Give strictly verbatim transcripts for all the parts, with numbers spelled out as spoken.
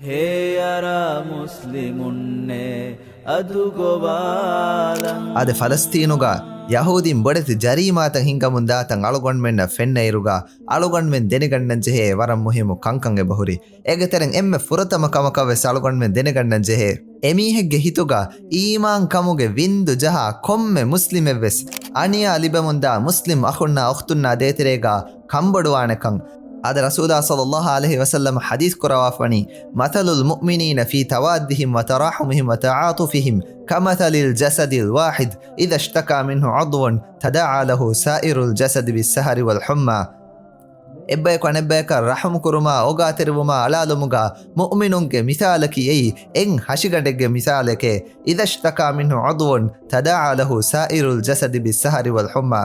ހޭޔަރާ މުސްލިމުންނޭ އަދު ގޮވާލަން. އާދެ، ފަލަސްތީނުގަ ޔަހޫދީން ބޮޑެތި ޖަރީމާތައް ހިންގަމުން ދާތަން އަޅުގަނޑުމެންނަށް ފެންނައިރުގަ، އަޅުގަނޑުމެން ދެނެގަންނަން ޖެހޭ ވަރަށް މުހިއްމު ކަންކަން އެބަހުރި. އޭގެ ތެރެއިން އެންމެ ފުރަތަމަ ކަމަކަށް ވެސް އަޅުގަނޑުމެން ދެނެގަންނަން ޖެހޭ، އެމީހެއްގެ ހިތުގަ އީމާން ކަމުގެ ވިންދު ޖަހާ ކޮންމެ މުސްލިމެއްވެސް އަނިޔާ ލިބެމުންދާ މުސްލިމް އަޚުންނާ އުޚްތުންނާ ދޭތެރޭގަ ކަންބޮޑުވާނެކަން. އާދެ، ރަސޫލާ ޞައްލައްލާހު ޢަލައިހި ވަސައްލަމަ ޙަދީޘް ކުރަވާފަވަނީ، "مثل المؤمنين في توادهم وتراحمهم وتعاطفهم كمثل الجسد الواحد إذا اشتكى منه عضو تداعى له سائر الجسد بالسهر والحمى." އެއްބަޔަކު އަނެއްބަޔަކަށް ރަޙުމް ކުރުމާ، އޯގާތެރިވުމާ، އަޅާލުމުގަ މުއުމިނުންގެ މިސާލަކީ އެއީ އެއް ހަށިގަނޑެއްގެ މިސާލެކޭ. "إذا اشتكى منه عضو تداعى له سائر الجسد بالسهر والحمى."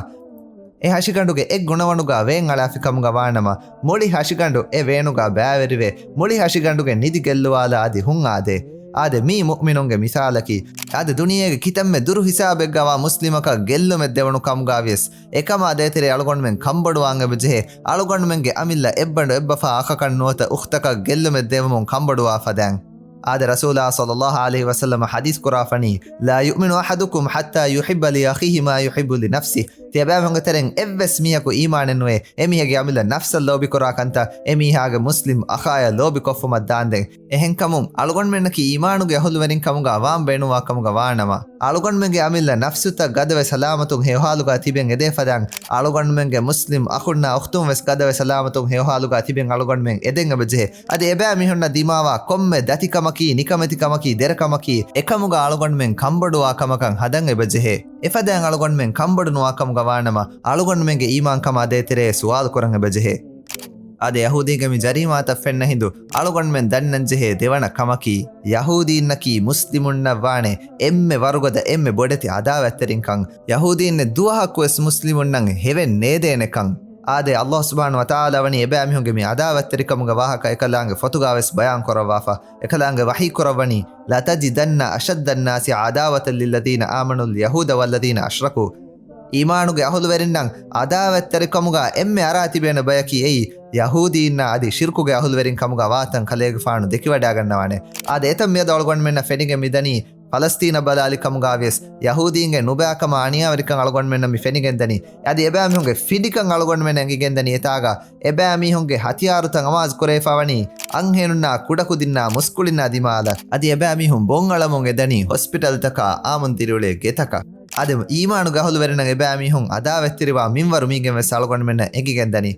އެ ހަށިގަނޑުގެ އެއް ގުނަވަނުގަ ވޭން އަޅާފި ކަމުގަ ވާނަމަ، މުޅި ހަށިގަނޑު އެ ވޭނުގަ ބައިވެރިވެ، މުޅި ހަށިގަނޑުގެ ނިދި ގެއްލުވާލާ އަދި ހުން އާދޭ. އާދެ، މީ މުއުމިނުންގެ މިސާލަކީ. އާދެ، ދުނިޔޭގެ ކިތަންމެ ދުރު ހިސާބެއްގަ ވާ މުސްލިމަކަށް ގެއްލުމެއް ދެވުނު ކަމުގަ ވިޔަސް، އެކަމާ ދޭތެރޭ އަޅުގަނޑުމެން ކަންބޮޑުވާން އެބަޖެހޭ. އަޅުގަނޑުމެންގެ އަމިއްލަ އެއްބަނޑު އެއްބަފާ އަޚަކަށް ނުވަތަ އުޚްތަކަށް ގެއްލުމެއް ދެވުމުން ކަންބޮޑުވާ ފަދައިން. އާދެ، ރަސޫލާ ޞައްލައްލާހު ޢަލައިހި ވަސައްލަމަ ޙަދީޘް ކުރާފަނީ، "لا يؤمن أحدكم حتى يحب لأخيه ما يحب لنفسه." ތިޔަބައިމީހުންގެ ތެރެއިން އެއްވެސް މީހަކު އީމާނެއް ނުވޭ، އެމީހެއްގެ އަމިއްލަ ނަފްސަށް ލޯބިކުރާ ކަންތައް އެމީހާގެ މުސްލިމް އަޚާޔަށް ލޯބިކޮށްފުމަށް ދާންދެން. އެހެންކަމުން، އަޅުގަނޑުމެންނަކީ އީމާނުގެ އަހުލުވެރިން ކަމުގަ ވާން ބޭނުންވާ ކަމުގަ ވާނަމަ، އަޅުގަނޑުމެންގެ އަމިއްލަ ނަފްސުތައް ގަދަވެ ސަލާމަތުން ހެޔޮހާލުގަ ތިބެން އެދޭ ފަދައިން، އަޅުގަނޑުމެންގެ މުސްލިމް އަޚުންނާ އުޚްތުން ވެސް ގަދަވެ ސަލާމަތުން ހެޔޮހާލުގަ ތިބެން އަޅުގަނޑުމެން އެދެން އެބަޖެހޭ. އަދި އެބައިމީހުންނަށް ދިމާވާ ކޮންމެ ދަތިކަމަކީ، ނިކަމެތިކަމަކީ، ދެރަކަމަކީ، އެކަމުގަ އަޅުގަނޑުމެން ކަންބޮޑުވާ ކަމަކަށް ހަދަން އެބަޖެހޭ. އެފަދައިން އަޅުގަނޑުމެން ކަންބޮޑުނުވާ ކަމުގަ ވާނަމަ، އަޅުގަނޑުމެންގެ އީމާންކަމާ ދޭތެރޭ ސުވާލު ކުރަން އެބަޖެހޭ. އާދެ، ޔަހޫދީންގެ މި ޖަރީމާތައް ފެންނަ ހިނދު، އަޅުގަނޑުމެން ދަންނަންޖެހޭ ދެވަނަ ކަމަކީ، ޔަހޫދީންނަކީ މުސްލިމުންނަށް ވާނެ އެންމެ ވަރުގަދަ، އެންމެ ބޮޑެތި އަދާވަތްތެރިންކަން. ޔަހޫދީންނެއް ދުވަހަކުވެސް މުސްލިމުންނަށް ހެވެއް ނޭދޭނެކަން. އާދެ، ﷲ ސުބްޙާނަހޫ ވަތަޢާލާ ވަނީ އެބައިމީހުންގެ މި އަދާވަތްތެރިކަމުގެ ވާހަކަ އެކަލާނގެ ފޮތުގަ ވެސް ބަޔާން ކުރައްވާފަ. އެކަލާނގެ ވަޙީ ކުރައްވަނީ، "لتجدن أشد الناس عداوة للذين آمنوا اليهود والذين أشركوا." އީމާނުގެ އަހުލުވެރިންނަށް އަދާވަތްތެރިކަމުގަ އެންމެ އަރާ ތިބޭނެ ބަޔަކީ އެއީ، ޔަހޫދީންނާ އަދި ޝިރްކުގެ އަހުލުވެރިން ކަމުގަ ވާތަން ކަލޭގެފާނު ދެކިވަޑައިގަންނަވާނެ. އާދެ، އެތަން މިއަދު އަޅުގަނޑުމެންނަށް ފެނިގެން މިދަނީ، ފަލަސްތީނަށް ބަލާލި ކަމުގަ ވިޔަސް، ޔަހޫދީންގެ ނުބައިކަމާ އަނިޔާވެރިކަން އަޅުގަނޑުމެންނަށް މި ފެނިގެންދަނީ. އަދި އެބައިމީހުންގެ ފިނޑިކަން އަޅުގަނޑުމެންނަށް އެނގިގެންދަނީ. އެތާގަ އެބައިމީހުންގެ ހަތިޔާރުތައް އަމާޒު ކުރެވިފަވަނީ އަންހެނުންނާ ކުޑަކުދިންނާ މުސްކުޅިންނާ ދިމާލަށް. އަދި އެބައިމީހުން ބޮން އަޅަމުން އެދަނީ ހޮސްޕިޓަލްތަކާ އާމުން ދިރިއުޅޭ ގެތަކަށް. އާދެ، އީމާނުގެ އަހުލުވެރިންނަށް އެބައިމީހުން އަދާވަތްތެރިވާ މިންވަރު މީގެން ވެސް އަޅުގަނޑުމެންނަށް އެނގިގެންދަނީ.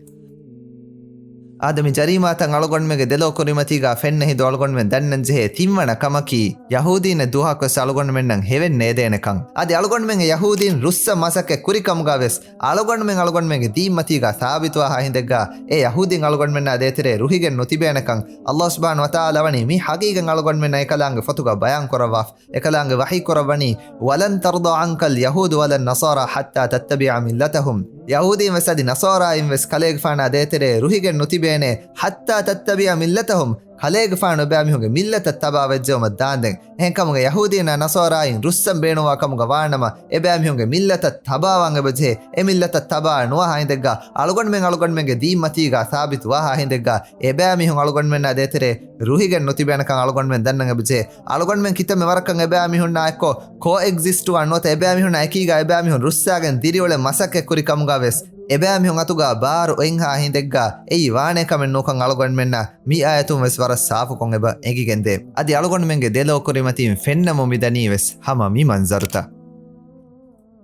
އާދެ، މި ޖަރީމާތައް އަޅުގަނޑުމެންގެ ދެލޯ ކުރިމަތީގަ ފެންނަ ހިނދު އަޅުގަނޑުމެން ދަންނަންޖެހޭ ތިންވަނަ ކަމަކީ، ޔަހޫދީންނެއް ދުވަހަކުވެސް އަޅުގަނޑުމެންނަށް ހެވެއް ނޭދޭނެކަން. އަދި އަޅުގަނޑުމެންގެ ޔަހޫދީން ރުއްސަން މަސައްކަތް ކުރި ކަމުގަ ވެސް އަޅުގަނޑުމެން އަޅުގަނޑުމެންގެ ދީންމަތީގަ ސާބިތުވާހާ ހިނދެއްގަ އެ ޔަހޫދީން އަޅުގަނޑުމެންނާ ދޭތެރޭ ރުހިގެން ނުތިބޭނެކަން. ﷲ ސުބްޙާނަހޫ ވަތަޢާލާ ވަނީ މި ހަގީގަތް އަޅުގަނޑުމެންނަށް އެކަލާނގެ ފޮތުގަ ބަޔާން ކުރައްވާފަ. އެކަލާނގެ ވަޙީ ކުރައްވަނީ، "ولن ترضى عنك اليهود ولا النصارى حتى تتبع ملتهم." ޔަހޫދީން ވެސް އަދި ނަޞާރާއިން ވެސް ކަލޭގެފާނާ ދޭތެރޭ ރުހިގެން ނުތިބޭނެ، "حتى تتبع ملتهم." ކަލޭގެފާނު އެބައިމީހުންގެ މިއްލަތަށް ތަބާ ވެއްޖެއުމަށް ދާންދެން. އެހެންކަމުގެ ޔަހޫދީންނާ ނަޞާރާއިން ރުއްސަން ބޭނުންވާ ކަމުގަ ވާނަމަ، އެބައިމީހުންގެ މިއްލަތަށް ތަބާވާން އެބަޖެހޭ. އެ މިއްލަތަށް ތަބާ ނުވާހާ ހިނދެއްގަ އަޅުގަނޑުމެން އަޅުގަނޑުމެންގެ ދީންމަތީގަ ސާބިތު ވާހާ ހިނދެއްގަ އެބައިމީހުން އަޅުގަނޑުމެންނާ ދޭތެރޭ ރުހިގެން ނުތިބޭނެކަން އަޅުގަނޑުމެން ދަންނަން އެބަޖެހޭ. އަޅުގަނޑުމެން ކިތަންމެ ވަރަކަށް އެބައިމީހުންނާ އެއްކޮށް ކޯއެގްޒިސްޓްވާން ނުވަތަ އެބައިމީހުންނާ އެކީގަ އެބައިމީހުން ރުއްސާގެން ދިރިއުޅެން މަސައްކަތް ކުރި ކަމުގަ ވެސް އެބައިމީހުން އަތުގަ ބާރު އޮތްހާ ހިނދެއްގަ އެއީ ވާނޭ ކަމެއް ނޫކަން އަޅުގަނޑުމެންނަށް މި އާޔަތުން ވެސް ވަރަށް ސާފުކޮށް އެބަ އެނގިގެންދޭ. އަދި އަޅުގަނޑުމެންގެ ދެލޯ ކުރިމަތީން ފެންނަމުން މިދަނީ ވެސް ހަމަ މި މަންޒަރުތައް.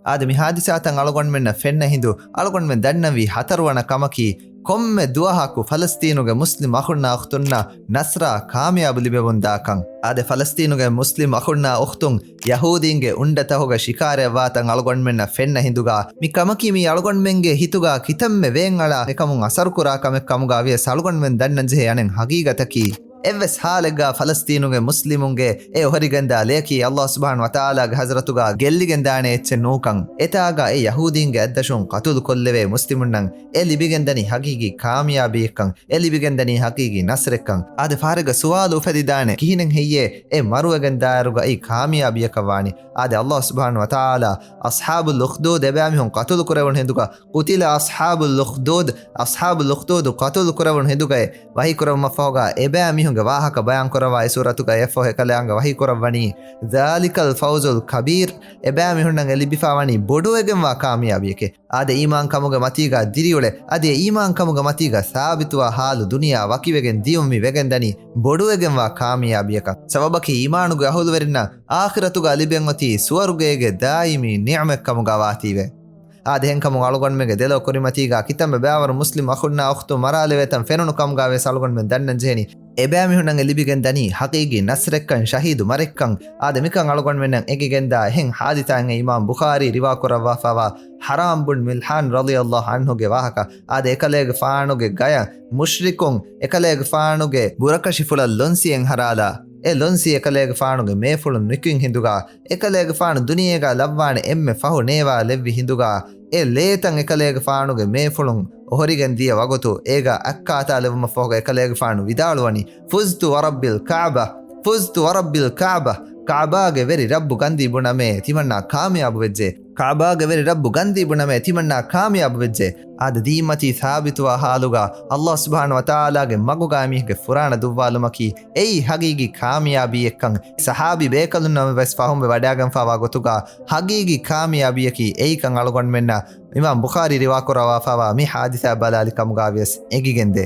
އާދެ، މި ހާދިސާތައް އަޅުގަނޑުމެންނަށް ފެންނަ ހިނދު އަޅުގަނޑުމެން ދަންނަންވީ ހަތަރުވަނަ ކަމަކީ، ކޮންމެ ދުވަހަކު ފަލަސްތީނުގެ މުސްލިމް އަޚުންނާ އުޚްތުންނަށް ނަޞްރާ ކާމިޔާބު ލިބެވުންދާކަން. އާދެ، ފަލަސްތީނުގެ މުސްލިމް އަޚުންނާ އުޚްތުން ޔަހޫދީންގެ އުނޑަތަހުގަ ޝިކާރައަށްވާތަން އަޅުގަނޑުމެންނަށް ފެންނަ ހިނދުގަ، މި ކަމަކީ މީ އަޅުގަނޑުމެންގެ ހިތުގަ ކިތަންމެ ވޭންއަޅާ އެކަމުން އަސަރުކުރާ ކަމެއް ކަމުގަ ވިޔަސް އަޅުގަނޑުމެން ދަންނަންޖެހޭ އަނެއް ހަގީގަތަކީ، އެއްވެސް ހާލެއްގަ ފަލަސްތީނުގެ މުސްލިމުންގެ އެ އޮހޮރިގެންދާ ލެޔަކީ ﷲ ސުބްޙާނަހޫ ވަތަޢާލާގެ ޙަޟްރަތުގަ ގެއްލިގެންދާނެ އެއްޗެއް ނޫކަން. އެތާގަ އެ ޔަހޫދީންގެ އަތްދަށުން ޤަތުލު ކޮށްލެވޭ މުސްލިމުންނަށް އެ ލިބިގެންދަނީ ހަގީގީ ކާމިޔާބީއެއްކަން، އެ ލިބިގެންދަނީ ހަގީގީ ނަޞްރެއްކަން. އާދެ، ފަހަރެއްގަ ސުވާލު އުފެދިދާނެ، ކިހިނެއް ހެއްޔޭ އެ މަރުވެގެންދާއިރުގައި ކާމިޔާބީއަކަށް ވާނީ؟ އާދެ، ﷲ ސުބްޙާނަހޫ ވަތަޢާލާ އަޞްޙާބުލް އުޚްދޫދު އެބައިމީހުން ޤަތުލު ކުރެވުނު ހިނދުގަ، قتل أصحاب الأخدود، އަޞްޙާބުލް އުޚްދޫދު، އަޞްޙާބުލް އުޚްދޫދު ޤަތުލު ކުރެވުނު ހިނދުގައި ވަޙީ ކުރެވުމަށްފަހުގަ، އެބައިމީހުން ގެ ވާހަކަ ބަޔާން ކުރައްވާ އެ ސޫރަތުގަ އެއަށްފަހު އެކަލާނގެ ވަޙީ ކުރައްވަނީ، ذَلِكَ الْفَوْزُ الْكَبِيرُ، އެބައިމީހުންނަށް އެ ލިބިފާވަނީ ބޮޑުވެގެންވާ ކާމިޔާބީއެކޭ. އާދެ، އީމާންކަމުގެ މަތީގަ ދިރިއުޅެ، އަދި އެ އީމާންކަމުގެ މަތީގަ ސާބިތުވާ ހާލު ދުނިޔެއާ ވަކިވެގެން ދިޔުން މި ވެގެންދަނީ ބޮޑުވެގެންވާ ކާމިޔާބީއަކަށް. ސަބަބަކީ އީމާނުގެ އަހުލުވެރިންނަށް އާޚިރަތުގަ ލިބެންއޮތީ ސުވަރުގޭގެ ދާއިމީ ނިޢުމަތްކަމުގަ ވާތީވެ. އާދެ، އެހެންކަމުން އަޅުގަނޑުމެންގެ ދެލޯ ކުރިމަތީގަ ކިތަންމެ ބައިވަރު މުސްލިމް އަޚުންނާ އުޚްތުން މަރާލެވޭތަން ފެނުނު ކަމުގަ ވެސް އަޅުގަނޑުމެން ދަންނަން ޖެހެނީ. އެބައިމީހުންނަށް އެ ލިބިގެން ދަނީ ޙަޤީޤީ ނަޞްރެއްކަން، ޝަހީދު މަރެއްކަން. އާދެ، މިކަން އަޅުގަނޑުމެންނަށް އެނގިގެންދާ އެހެން ޙާދިސާއެއް އިމާމް ބުޚާރީ ރިވާ ކުރައްވާފަވާ ޙަރާމް ބުން މިލްޙާން ރަޟިޔަﷲ ޢަންހުގެ ވާހަކަ. އާދެ، އެކަލޭގެފާނުގެ ގަޔަށް މުޝްރިކުން އެކަލޭގެފާނުގެ ބުރަކަށިފުޅަށް ލޮންސިއެއް ހަރާލާ، އެ ލޮންސި އެކަލޭގެފާނުގެ މޭފުޅުން ނިކުތް ހިނދުގަ، އެކަލޭގެފާނު ދުނިޔޭގަ ލައްވާނެ އެންމެ ފަހު ނޭވާލެއްވި ހިނދުގަ، އެ ލޭތައް އެކަލޭގެފާނުގެ މޭފުޅުން އޮހޮރިގެން ދިޔަ ވަގުތު އޭގަ އައްކާތާލެވުމަށްފަހުގަ އެކަލޭގެފާނު ވިދާޅުވަނީ، فُزْتُ وَرَبِّ الْكَعْبَةِ، فُزْتُ وَرَبِّ الْكَعْبَةِ، ކަޢުބާގެ ވެރި ރައްބު ގަންދީ ބުނަމޭ، ތިމަންނާ ކާމިޔާބު ވެއްޖެ. ކަޢުބާގެ ވެރި ރައްބު ގަންދީ ބުނަމޭ، ތިމަންނާ ކާމިޔާބު ވެއްޖެ. އާދެ، ދީންމަތީ ސާބިތުވާ ޙާލުގަ، ﷲ ސުބްޙާނަހޫ ވަތަޢާލާގެ މަގުގަ އެމީހެއްގެ ފުރާނަ ދުއްވާލުމަކީ އެއީ ޙަޤީޤީ ކާމިޔާބީއެއްކަން ޞަޙާބީ ބޭކަލުންނަށް ވެސް ފަހުންވެ ވަޑައިގެންފާވާ ގޮތުގަ، ޙަޤީޤީ ކާމިޔާބީއަކީ އެއީކަން އަޅުގަނޑުމެންނަށް އިމާމް ބުޚާރީ ރިވާކުރައްވާފާވާ މި ޙާދިސާ ބަލާލި ކަމުގަ ވިޔަސް އެނގިގެންދޭ.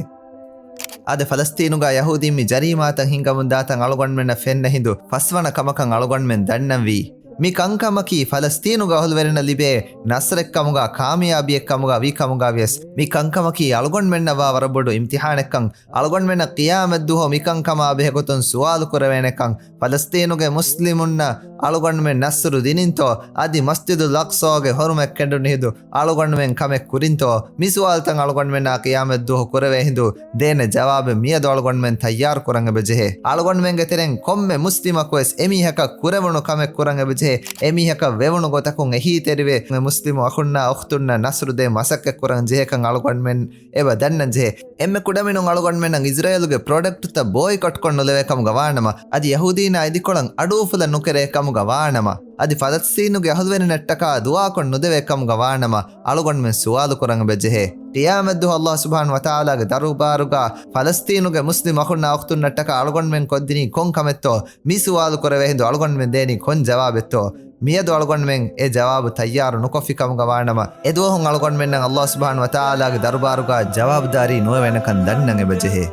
އާދެ، ފަލަސްޠީނުގަ ޔަހޫދީން މި ޖަރީމާތައް ހިންގަމުންދާތަން އަޅުގަނޑުމެންނަށް ފެންނަ ހިނދު ފަސްވަނަ ކަމަކަށް އަޅުގަނޑުމެން ދަންނަންވީ. މި ކަންކަމަކީ ފަލަސްޠީނުގެ އަހުލުވެރިންނަށް ލިބޭ ނަޞްރެއްކަމުގަ، ކާމިޔާބީއެއްކަމުގަ ވީ ކަމުގަ ވިޔަސް، މި ކަންކަމަކީ އަޅުގަނޑުމެންނަށްވާ ވަރަށް ބޮޑު އިމްތިޙާނެއްކަން، އަޅުގަނޑުމެންނަށް ޤިޔާމަތްދުވަހު މިކަންކަމާ ބެހޭގޮތުން ސުވާލު ކުރެވޭނެކަން، ފަލަސްޠީނުގެ މުސްލިމުންނަށް އަޅުގަނޑުމެން ނަޞްރު ދިނިންތޯ، އަދި މަސްޖިދުލް އަޤްޞާގެ ޙުރުމަތް ކެނޑުނު ހިނދު އަޅުގަނޑުމެން ކަމެއް ކުރިންތޯ، މި ސުވާލުތައް އަޅުގަނޑުމެންނާ ޤިޔާމަތްދުވަހު ކުރެވޭ ހިނދު ދޭނެ ޖަވާބެއް މިއަދު އަޅުގަނޑުމެން ތައްޔާރު ކުރަން އެބަޖެހޭ. އަޅުގަނޑުމެންގެ ތެރެއިން ކޮންމެ މުސްލިމަކުވެސް އެމީހަކަށް ކުރެވުނު ކަމެއް ކުރަން އެބަޖެހޭ. އެމީހަކަށް ވެވުނު ގޮތަކުން އެހީތެރިވެ، މުސްލިމު އަޚުންނާ އުޚްތުންނަށް ނަޞްރު ދޭ މަސައްކަތް ކުރަން ޖެހޭކަން އަޅުގަނޑުމެން އެބަ ދަންނަން ޖެހޭ. އެންމެ ކުޑަމިނުން އަޅުގަނޑުމެންނަށް އިޒްރޭލުގެ ޕްރޮޑަކްޓްތައް ބޯއިކޮޓްކޮށް ނުލެވޭ ކަމުގަ ވާނަމަ، އަދި ޔަހޫދީންނާ އިދިކޮޅަށް އަޑުއުފުލަން ނުކެރޭ ކަމުގަ ވާނަމަ، އަދި ފަލަސްޠީނުގެ އަހުލުވެރިންނަށްޓަކާ ދުޢާކޮށް ނުދެވޭ ކަމުގަ ވާނަމަ، އަޅުގަނޑުމެން ސުވާލު ކުރަން އެބަޖެހޭ. ޤިޔާމަތްދުވަހު ﷲ ސުބްޙާނަހޫ ވަތަޢާލާގެ ދަރުބާރުގަ ފަލަސްޠީނުގެ މުސްލިމް އަޚުންނާ އުޚްތުންނަށްޓަކާ އަޅުގަނޑުމެން ކޮށްދިނީ ކޮން ކަމެއްތޯ؟ މި ސުވާލު ކުރެވޭ ހިނދު އަޅުގަނޑުމެން ދޭނީ ކޮން ޖަވާބެއްތޯ؟ މިއަދު އަޅުގަނޑުމެން އެ ޖަވާބު ތައްޔާރު ނުކޮށްފި ކަމުގަ ވާނަމަ، އެދުވަހުން އަޅުގަނޑުމެންނަށް ﷲ ސުބްޙާނަހޫ ވަތަޢާލާގެ ދަރުބާރުގަ ޖަވާބުދާރީ ނުވެވޭނެކަން ދަންނަން އެބަޖެހޭ.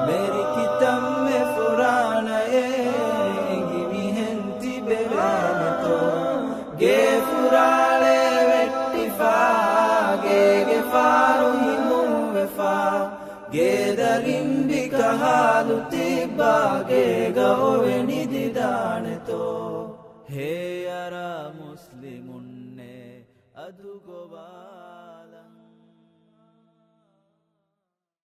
މެރިކިތަންމެ ފުރާނައޭ އެނގި މިހެން ތިބެވޭނެތޯ؟ ގޭ ފުރާޅެ ވެއްޓިފާ، ގޭގެ ފާރު ހިމުންވެފާ، ގޭދަ ރިނބި ކަހާލު ތިއްބާ، ގޭގަ އޮވެ ނިދިދާނެތޯ؟ ހޭޔަރާ މުސްލިމުންނޭ އަދު ގޮވާ.